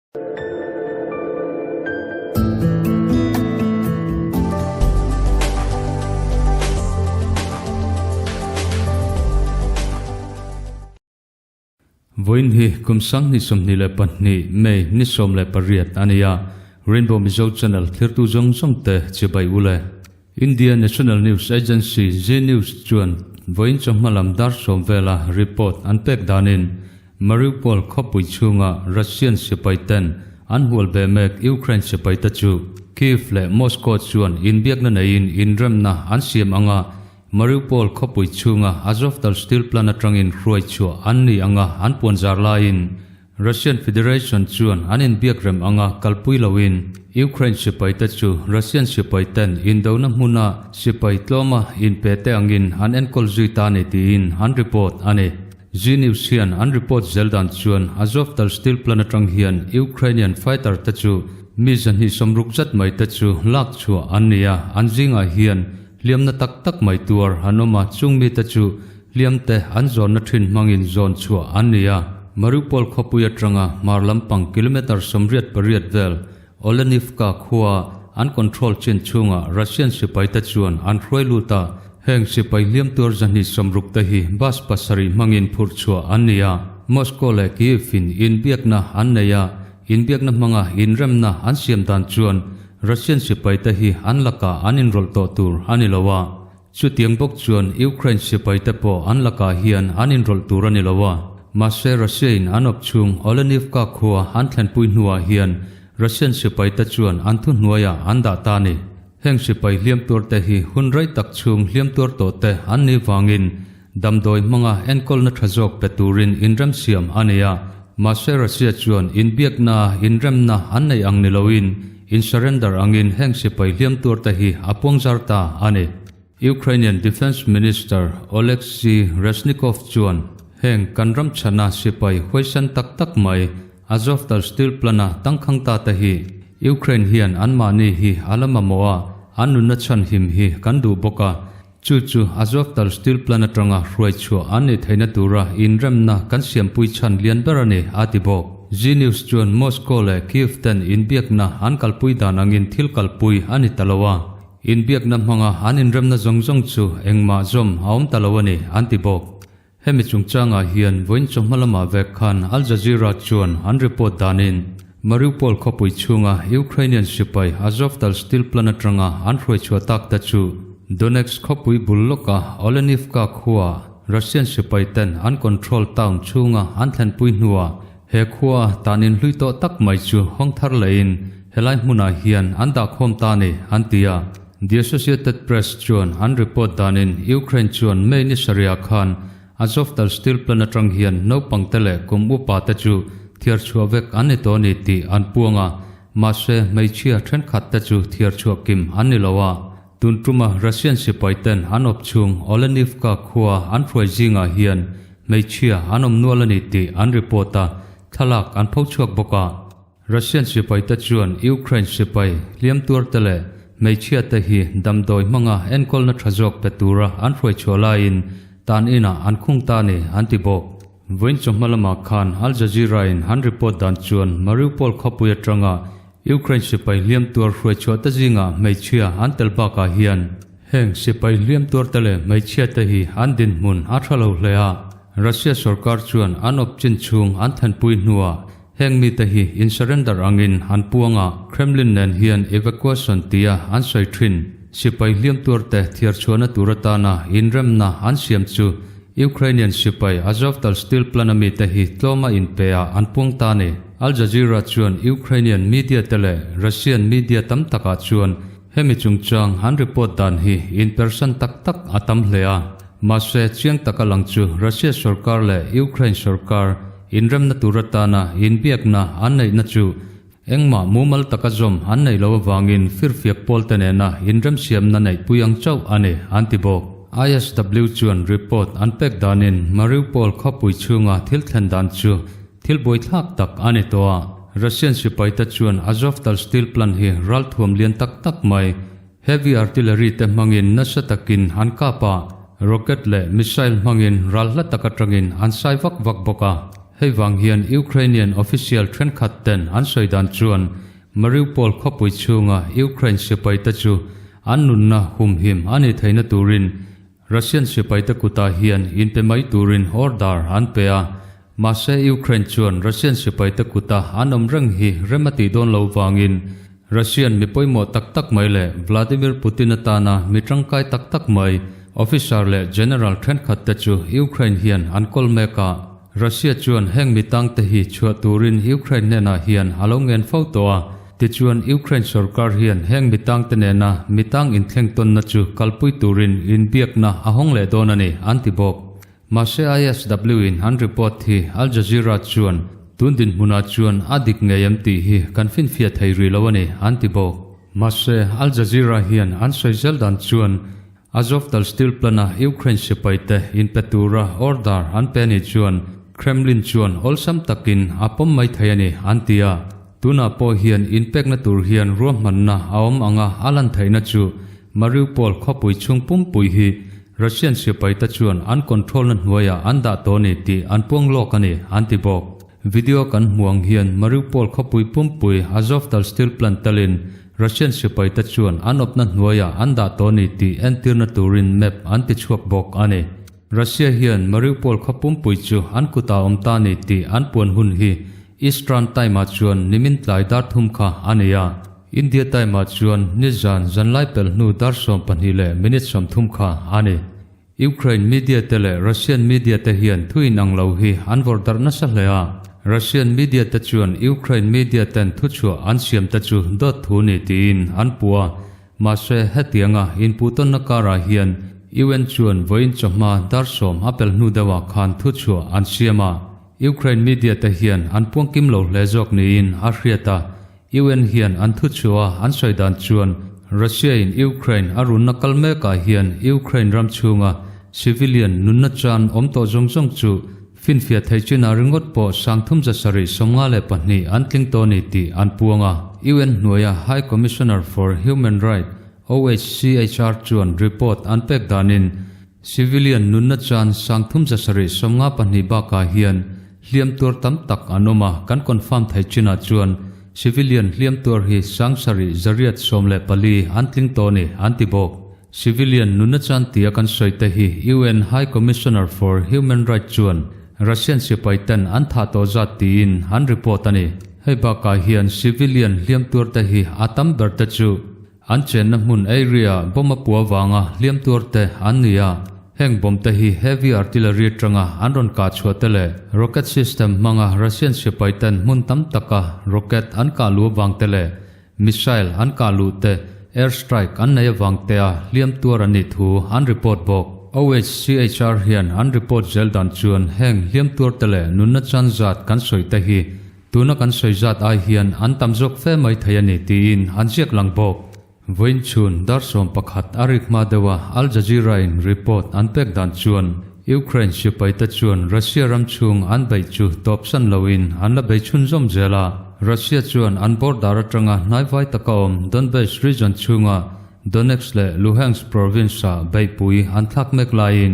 Vawiin hi kum 2022 May ni 18 a ni a, Rainbow Mizo Channel thirtu zawng zawng te chibai u le. India National News Agency Zee News chuan vawiin chawhma lam dar sawm vela report an pek danin Mariupol khawpui chhunga Russian sipai ten an hual ve mek Ukraine sipai te chu Kyiv leh Moscow chuan inbiakna neiin inremna an siam anga Mariupol khawpui chhunga Azovtal steel plant atangin hruai chhuah an ni anga an puanzar laiin Russian Federation chuan an inbiak rem anga kalpui loin Ukraine sipai te chu Russian sipai ten indona hmuna sipai tlawma inpe te angin an enkawl zui ta ni tiin an report a ni. Zee News hian an report zel dan chuan Azovtal steel plant atang hian Ukrainian fighter te chu mi 260 zat mai te chu lak chhuah an ni a, an zingah hian hliamna tak tak mai tuar an awm a, chung mite chu hliam te an zawnna thin hmangin zawn chhuah an ni a. Mariupol khawpui atanga hmar lampang kilometre 88 vel Olenivka khua an control chin chhungah Russian sipai te chuan an hruai lut a, heng sipai hliam tuar 260 te hi bus pasarih hmangin phurh chhuah an ni a. Moscow leh Kyiv in inbiakna an nei a, inbiakna hmanga inremna an siam dan chuan Russian sipai te hi an lakah an inrawlh tawh tur a ni lo a, chutiang bawk chuan Ukraine sipai te pawh an lakah hian an inrawlh tur a ni lo a. Mahse Russia in an awp chhung Olenivka khua an thlenpui hnuah hian Russian sipai te chuan an thuhnuaiah an dah ta a ni. Heng sipai hliam tuar te hi hun rei tak chhung hliam tuar tawh te an nih vangin damdawi hmanga enkawlna tha zawk pe turin inremsiam a ni a. Mahse Russia chuan inbiakna inremna an nei ang ni loin in surrender angin heng sipai hliam tuar te hi a puangzar ta a ni. Ukrainian Defence Minister Oleksiy Reznikov chuan heng kan ram chhana sipai huaisan tak tak mai Azovtal steel plant-a tangkhang ta te hi Ukraine hian anmahni hi a la mamawh a, an nunna chhan him hi kan duh bawk a, chu chu Azovtal steel plant atanga hruai chhuah an nih theihna tura inremna kan siampui chhan lian ber a ni, a ti bawk. Zee News chuan Moscow leh Kyiv ten inbiakna an kalpui dan angin thil kalpui a ni ta lo a, inbiakna hmanga an inremna zawng zawng chu engmah zawm a awm ta lo a ni, an ti bawk. Hemi chungchangah hian vawiin chawhma lamah vek khan Al Jazeera chuan an report danin Mariupol khawpui chhunga Ukrainian sipai Azovtal steel plant atanga an hruai chhuah tak te chu Donetsk khawpui bul lawka Olenivka khuaa Russian sipai ten an control town chhunga an thlenpui hnuah he khua tan inhlui tawh tak mai chu hawng thar lehin helai hmunah hian an dahkhawm ta a ni, an ti a. The Associated Press chuan an report danin Ukraine chuan May ni sarihah khan Azovtal steel plant atang hian naupang te leh kum upa te chu thiar chhuah vek an ni tawh a ni tih an puang a, mahse hmeichhia thenkhat te chu thiar chhuah kim an ni lo a. Tun tuma Russian sipai ten an awp chhung Olenivka khua an hruai zingah hian hmeichhia an awm nual a ni tih an report a, thlalak an pho chhuak bawk a. Russian sipai te chuan Ukraine sipai hliam tuar te leh hmeichhia te hi damdawi hmanga enkawlna tha zawk pe tura an hruai chhuah laiin tan inah an khung ta a ni, an ti bawk. Vawiin chawhma lamah khan Al Jazeera in an report dan chuan Mariupol khawpui atanga Ukraine sipai hliam tuar hruai chhuah te zingah hmeichhia an tel bakah hian heng sipai hliam tuar te leh hmeichhia te hi an dinhmun a tha lo hle a, Russia sorkar chuan an awp chin chhung an thenpui hnuah Heng mite hi in surrender angin an puang a, Kremlin nen hian evacuation tia an sawi thin. Sipai hliam tuarte thiar chhuahna tur atana inremna an siam chu Ukrainian sipai Azovtal steel plant a mite hi tlawma inpe ah an puang ta a ni. Al Jazeera chuan Ukrainian media te leh Russian media tam takah chuan hemi chungchang an report dan hi inpersan tak tak a tam hle a. Mahse, chiang taka lang chu Russia sorkar leh Ukraine sorkar Inremna tur atana inbiakna an neihna chu engmah mumal taka zawm an neih loh avangin firfiak pawlte nena inremsiamna neihpui ang chauh a ni, an ti bawk. ISW chuan report an pek danin Mariupol khawpui chhunga thil thlen dan chu thil buaithlak tak a ni tawh a. Russian sipaite chuan Azovtal steel plant hi ralthuam lian tak tak mai, heavy artillery te hmangin nasa takin an kap a, rocket leh missile hmangin ral hla tak atangin an sai vak vak bawk a. Hei vang hian Ukrainian official thenkhat ten an sawi dan chuan Mariupol khawpui chhunga Ukraine sipaite chu an nunna humhim a nih theihna turin Russian sipaite kutah hian inpe mai turin order an pe a. Mahse Ukraine chuan Russian sipaite kuta an awm reng hi rem a tih dawn lo vangin Russian mi pawimawh tak tak mai leh Vladimir Putin atana mi tangkai tak tak mai officer leh general thenkhat te chu Ukraine hian an kawl mek a. Russia chuan heng mi tangte hi chhuah turin Ukraine hnenah hian a lo ngen fo tawh a. Tichuan Ukraine sorkar hian heng mi tangte nena mi tang inthleng tawnna chu kalpui turin inbiakna a hawng leh dawn a ni, an ti bawk. Mahse ISW in an report hi Al Jazeera chuan tun dinhmunah chuan a dik ngei em tih hi kan finfiah thei rih lo a ni, an ti bawk. Mahse Al Jazeera hian an sawi zel dan chuan Azovtal steel plant-a Ukraine sipaite inpe tura order an pe anih chuan Kremlin chuan awlsam takin a pawm mai thei a ni, an ti a. Tunah pawh hian inpekna tur hian ruahmanna a awm anga a lan theihna chu Mariupol khawpui chhung pumpui hi Russian sipaite chuan an control-na hnuaiah an dah tawh a ni tih an puang lawk a ni, an ti bawk. Video kan hmuh ang hian Mariupol khawpui pumpui Azovtal steel plant talin Russian sipaite chuan an awpna hnuaiah an dah tawh a ni tih entirna turin map an ti chhuak bawk a ni. Russia hian Mariupol khaw pumpui chu an kutah awm ta a ni tih an puan hun hi Eastern Time-ah chuan nimin tlai dar thum kha a ni a. India Time-ah chuan nizan zanlai pelh hnu dar 12 leh minute 30 kha a ni. Ukraine media te leh Russian media te hian thu inang lo hi an vawrh darh nasa hle a. Russian media te chuan Ukraine media ten thuchhuah an siam te chu dawt thu ni tiin an puh a. Mahse hetianga inpuhtawnna karah hian UN chuan vawiin chawhma dar 10 a pel hnu deuhah khan thuchhuah an siam a. Ukraine media te hian an puangkim lo hle zawk niin a hriat a. UN hian an thuchhuah a an sawi dan chuan Russia in Ukraine a runna kal mekah hian Ukraine ram chhunga civilian nunna chan awm tawh zawng zawng chu finfiah thei chinah ringawt pawh 3752 an tling tawh a ni tih an puang a. UN hnuaia High Commissioner for Human Right, OHCHR, chuan report an pek danin Civilian nunna chan 3752 bakah hian hliam tuar tam tak an awm a, kan confirm thei chinah chuan civilian hliam tuar hi 7114 an tling tawh a ni, an ti bawk. Civilian nunna chan tia kan sawi te hi UN High Commissioner for Human Rights chuan Russian sipai ten an thah tawh zat tiin an report a ni. Hei bakah hian civilian hliam tuar te hi a tam ber te chu An chenna hmun area bomb a pua vanga hliam tuar te an ni a, heng bomb te hi heavy artillery atanga an rawn kah chhuah te leh rocket system hmanga Russian sipai ten hmun tam taka rocket an kah luh avang te leh missile an kah luh te air strike an nei avang te a hliam tuar an nih thu an report bawk. OHCHR hian an report zel dan chuan heng hliam tuar te leh nunna chan zat kan sawi te hi Tuna kan sawi zat ai hian an tam zawk fe mai thei a ni tiin an ziak lang bawk. Vawiin chhun dar 11 a rik hma deuha Al Jazeera in report an pek dan chuan Ukraine sipaite chuan Russia ram chhung an beih chu tawpsan loin an la bei chhunzawm zel a. Russia chuan an border atanga hnaivai taka awm Donbass region chhunga Donetsk leh Luhansk province-ah beihpui an thlak mek laiin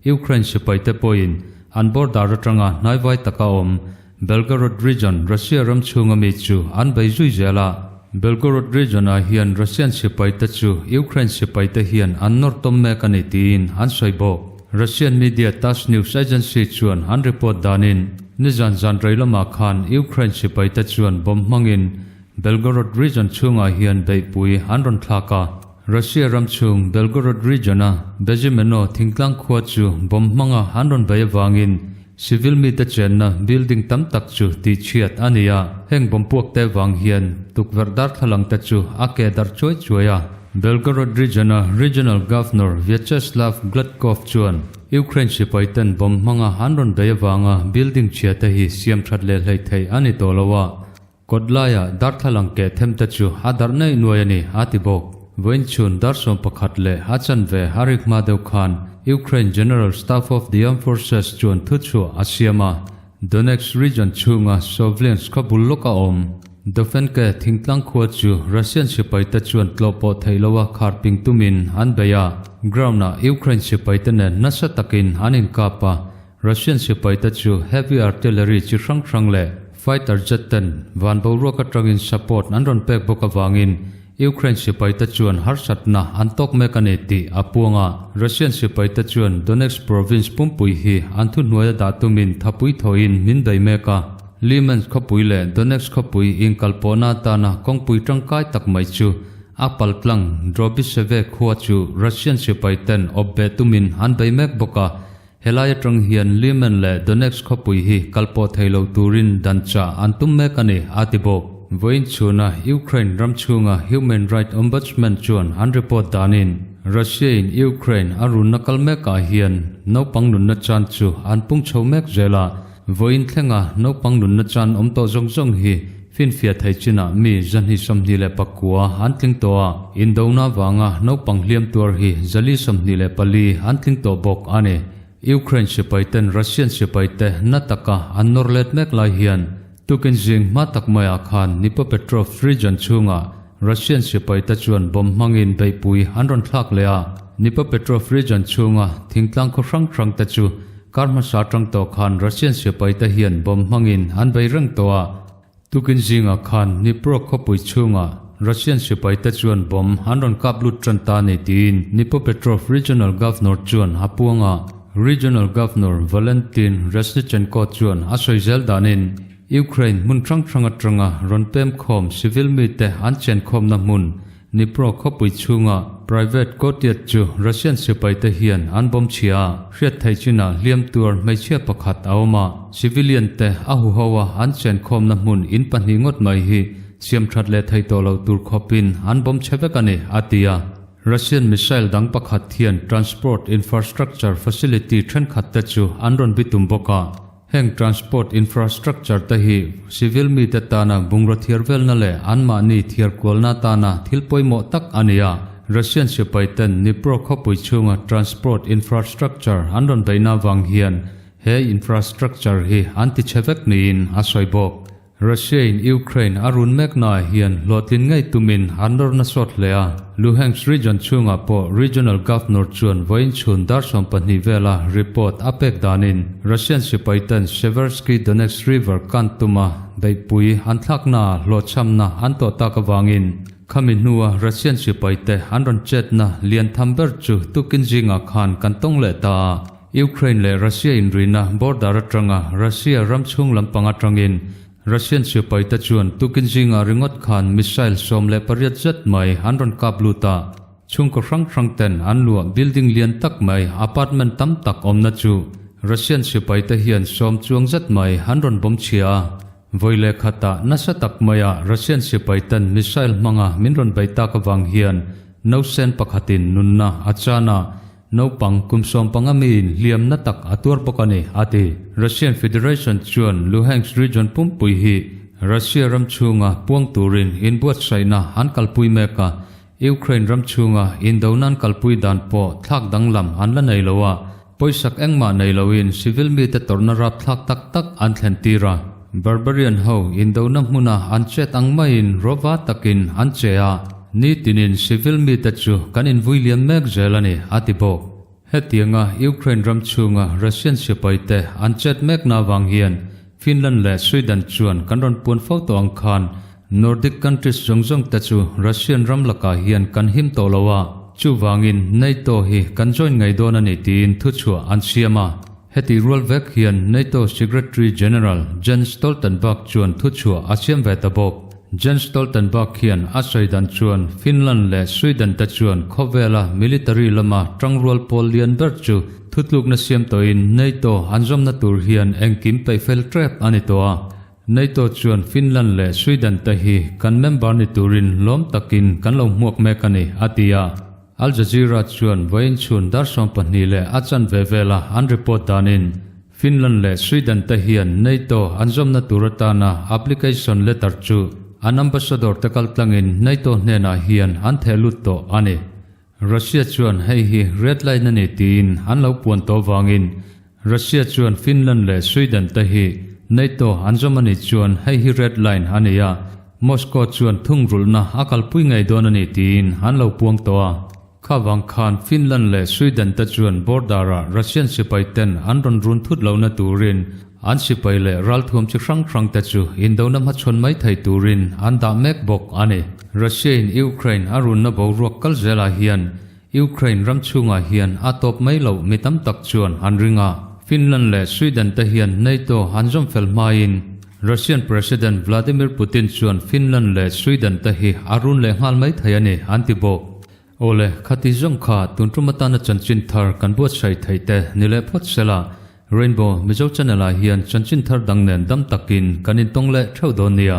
Ukraine sipaite pawhin an border atanga hnaivai taka awm Belgorod region, Russia ram chhunga mi chu an bei zui zel a. Belgorod region-ah hian Russian sipaite chu Ukraine sipaite hian an nawr tawm mek a ni tiin an sawi bawk. Russian media Tass news agency chuan an report danin nizan zan rei lamah khan Ukraine sipaite chuan bomb hmangin Belgorod region chhungah hian beihpui an rawn thlak a. Russia ram chhung Belgorod region-a Bezimeno thingtlang khua chu bomb hmanga an rawn bei avangin Civil mite chenna building tam tak chu tihchhiat a ni a, heng bomb puak te vang hian tukverh darthlalang te chu a ke darh chuai chuai a. Belgorod region-a Regional Governor Vyacheslav Gladkov chuan Ukraine sipai ten bomb hmanga an rawn bei avanga building chhia te hi siam that leh hleih theih a ni tawh lo a, Kawt laiah darthlalang keh them te chu a darh naih nuai a ni, a ti bawk. Vawiin chhun dar 11 leh a chanve a rik hma deuh khan Ukraine General Staff of the Armed Forces chuan thuchhuah a siam a. Donetsk region chhunga Sovliansk khaw bul lawka awm Dofenke thingtlang khua chu Russian sipaite chuan tlawh pawh theih loa khar ping tumin an bei a. Ground-ah Ukraine sipaite nen nasa takin an inkap a. Russian sipaite chu heavy artillery chi hrang hrang leh fighter jet ten van boruak atangin support an rawn pek bawk avangin Ukraine sipaite chuan harsatna an tawk mek a ni tih a puang a. Russian sipaite chuan Donetsk province pumpui hi an thuhnuaia dah tumin thapui thawhin min bei mek a. Lyman khawpui leh Donetsk khawpui inkalpawhna atana kawngpui tangkai tak mai chu a paltlang Drobyseve khua chu Russian sipaiten awp beh tumin an bei mek bawk a. Helai atang hian Lyman leh Donetsk khawpui hi kalpawh thei lo turin dan chah an tum mek a ni, a ti bawk. Vawiin chhuna Ukraine ram chhunga Human Rights Ombudsman chuan an report danin Russia-in Ukraine a runna kal mekah hian naupang nunna chan chu an pung chho mek zel a, Vawiin thlenga naupang nunna chan awm tawh zawng zawng hi finfiah thei chinah mi 229 an tling tawh a, indona vanga naupang hliam tuar hi 424 an tling tawh bawk a ni. Ukraine sipaiten Russian sipaite na taka an nawr let mek lai hian tukin zing hma tak maiah khan Dnipropetrovsk region chhungah Russian sipaite chuan bomb hmangin beihpui an rawn thlak leh a, Dnipropetrovsk region chhunga thingtlang khaw hrang hrangte chu Kar hmasa atang tawh khan Russian sipaite hian bomb hmangin an bei reng tawh a, tukin zingah khan Dnipro khawpui chhungah Russian sipaite chuan bomb an rawn kap lut tan ta a ni tiin Dnipropetrovsk Regional Governor chuan a puang a. Regional Governor Valentin Reznichenko chuan a sawi zel danin Ukraine hmun hrang hrang atanga rawn pem khawm civil mite an chenkhawmna hmun Dnipro khawpui chhunga private courtyard chu Russian sipaite hian an bomb chhia a, hriat theih chinah hliam tuar hmeichhia pakhat a awm a, civilian te a huho a an chenkhawmna hmun in pahnih ngawt mai hi siam that leh thei tawh lo tur khawpin an bomb chhe vek a ni, a ti a. Russian missile dang pakhat hian transport infrastructure facility thenkhat te chu an rawn bitum bawk a. Heng transport infrastructure te hi civil mite tana bungraw thiar velna leh anmahni thiar kualna atana thil pawimawh tak a ni a. Russian sipai ten Dnipro khawpui chhunga transport infrastructure an rawn beihna avang hian he infrastructure hi an ti chhe vek niin a sawi bawk. Russia-in Ukraine a run meknaah hian hlawhtlin ngei tumin an nawr nasawt hle a. Luhansk region chhungah pawh regional governor chuan vawiin chhun dar 12 vela report a pek danin Russian sipaiten Seversky Donetsk River kan tuma beihpui an thlaknaah hlawhchhamna an tawh tak avangin khami hnua Russian sipaite an rawn chetna lian tham ber chu tukin zingah khan kan tawng leh ta a. Ukraine leh Russia inrina border atanga Russia ram chhung lampang atangin Russian sipaite chuan tukin zingah ringawt khan missile 18 zet mai an rawn kap lut a, chhungkaw hrang hrang ten an luah building lian tak mai apartment tam tak awmna chu Russian sipaite hian 10 chuang zet mai an rawn bomb chhia a. Vawi leh khatah nasa tak maia Russian sipaiten missile hmanga min rawn bei tak avang hian nausen pakhatin nunna a chan a, Naupang kum 15 miin hliam na tak a tuar bawk a ni, a ti. Russian Federation chuan Luhansk region pumpui hi Russia ram chhunga puang turin inbuatsaihna an kalpui mek a, Ukraine ram chhunga indona an kalpui dan pawh thlak danglam an la nei lo a, pawisak engmah nei loin civil mite tawrhna rapthlak tak tak an thlen tir a. Barbarian ho indona hmuna an chet ang maiin rawva takin an che a. Nitinin civil mite chu kan invui lian mek zel a ni, a ti bawk. Hetianga Ukraine ram chhunga Russian sipaite an chet mekna avang hian Finland leh Sweden chuan kan rawn puan fo tawh ang khan Nordic countries zawng zawng te chu Russian ram lakah hian kan him tawh lo a, chuvangin NATO hi kan join ngei dawn a ni tiin thuchhuah an siam a. Heti rual vek hian NATO Secretary General Jens Stoltenberg chuan thuchhuah a siam ve ta bawk. Jens Stoltenberg hian a sawi dan chuan Finland leh Sweden te chuan khawvela military lama tangrual pawl lian ber chu thutlukna siam tawhin NATO an zawmna tur hian engkim peih fel tep a ni tawh a. NATO chuan Finland leh Sweden te hi kan member ni turin lawm takin kan lo hmuak mek a ni, a ti a. Al Jazeera chuan vawiin chhun dar 12 leh a chanve vela an report danin Finland leh Sweden te hian NATO an zawmna tur atana application letter chu an ambassador te kaltlangin NATO hnenah hian an theh lut tawh a ni. Russia chuan hei hi red line a ni tiin an lo puan tawh vangin Russia chuan Finland leh Sweden te hi NATO an zawm a nih chuan hei hi red line a ni a, Moscow chuan thungrulhna a kalpui ngei dawn a ni tiin an lo puang tawh a. Kha vang khan Finland leh Sweden te chuan border-ah Russian sipai ten an rawn run thut lohna turin an sipai leh ralthuam chi hrang hrang te chu indona hmachhawn mai thei turin an dah mek bawk a ni. Russia-in Ukraine a runna boruak kal zelah hian Ukraine ram chhungah hian a tawp mai loh mi tam tak chuan an ring a. Finland leh Sweden te hian NATO an zawm fel hmain Russian President Vladimir Putin chuan Finland leh Sweden te hi a run leh nghal mai thei a ni an ti bawk. Awle, khati zawng kha tun tum atana chanchin thar kan buatsaih theih te ni leh phawt sela, Rainbow Mizo Channel ah hian chanchin thar dang nen dam takin kan intawng leh theuh dawn nia.